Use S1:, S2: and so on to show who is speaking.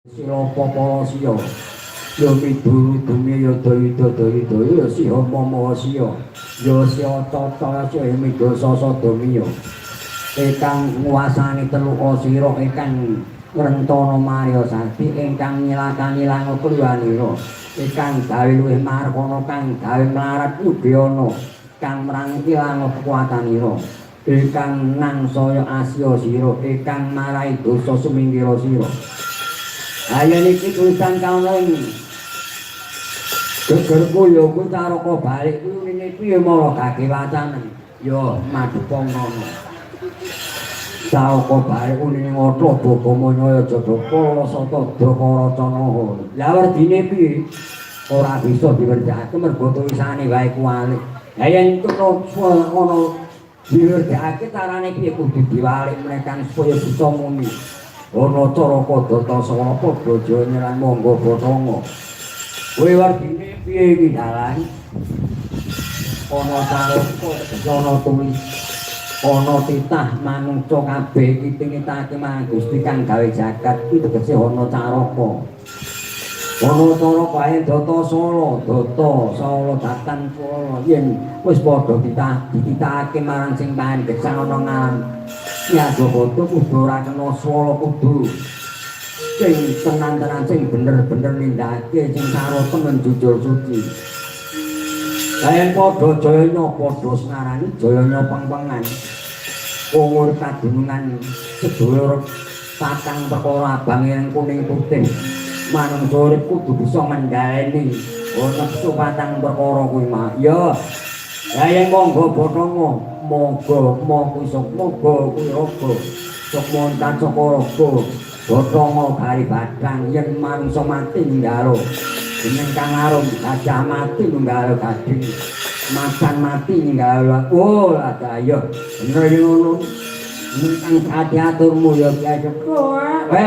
S1: Sirapa para siya ya miduru dume ya dayuda dayuda ya siha mama siya ya siya tata siya midha sasa damiya ingkang nguwasani teluka sira ingkang ngrentana marya sati ingkang nyilakani lan kluwanira ingkang gawe luwih markana kang gawe mlarat nyugihana kang mrangki lan kekuatanira ingkang nangsaya asya sira ingkang marai dosa sumingkira sira. Ayo niki tulisan kaula ing gegerku ya kuwi caraka balik kuwi ngene piye mara gage wacanen ya madhepa ngono. Caraka balik unine ngotho bogamanya jadaka sata dakara canaha. Lah werdine piye? Ora bisa diwerdake mergo tulisane wae kuwalik. Lah yen ngono diwerdake carane piye kudu diwalik menekan supaya bisa muni. Ana caraka data sawapa braja lan monggo bathanga. Kowe werdine piye iki dalan? Ana caraka tegese ana tulis. Ana titah manungsa kabeh iki tinitake marang Gusti kang gawe jagat kuwi tegese ana caraka. Ana caraka ae data sala, data sala datan sala yen wis padha dititahake marang sing paling gesang ana ngalam. Ya jabata kudu ora kena swala kudu sing tenan-tenan sing bener-bener nindakake sing karo temen jujur suci. Yen padha jayanya padha senarani jayanya pengpengan. Umur kadunungan sedulur patang perkara abang ireng kuning putih. Manungsa urip kudu bisa ngendhaleni nepsu patang perkara kuwi mah. Ya. Ya yen monggo bathanga monggo monggo sukma kuwi raga sukma tancaka raga bathanga gari badang yen manungsa mati ninggalo jeneng kang arum gajah mati ninggalo gading macan mati ninggalo oh ada ya bener yen ngono kang ati aturmu ya biasa kowe.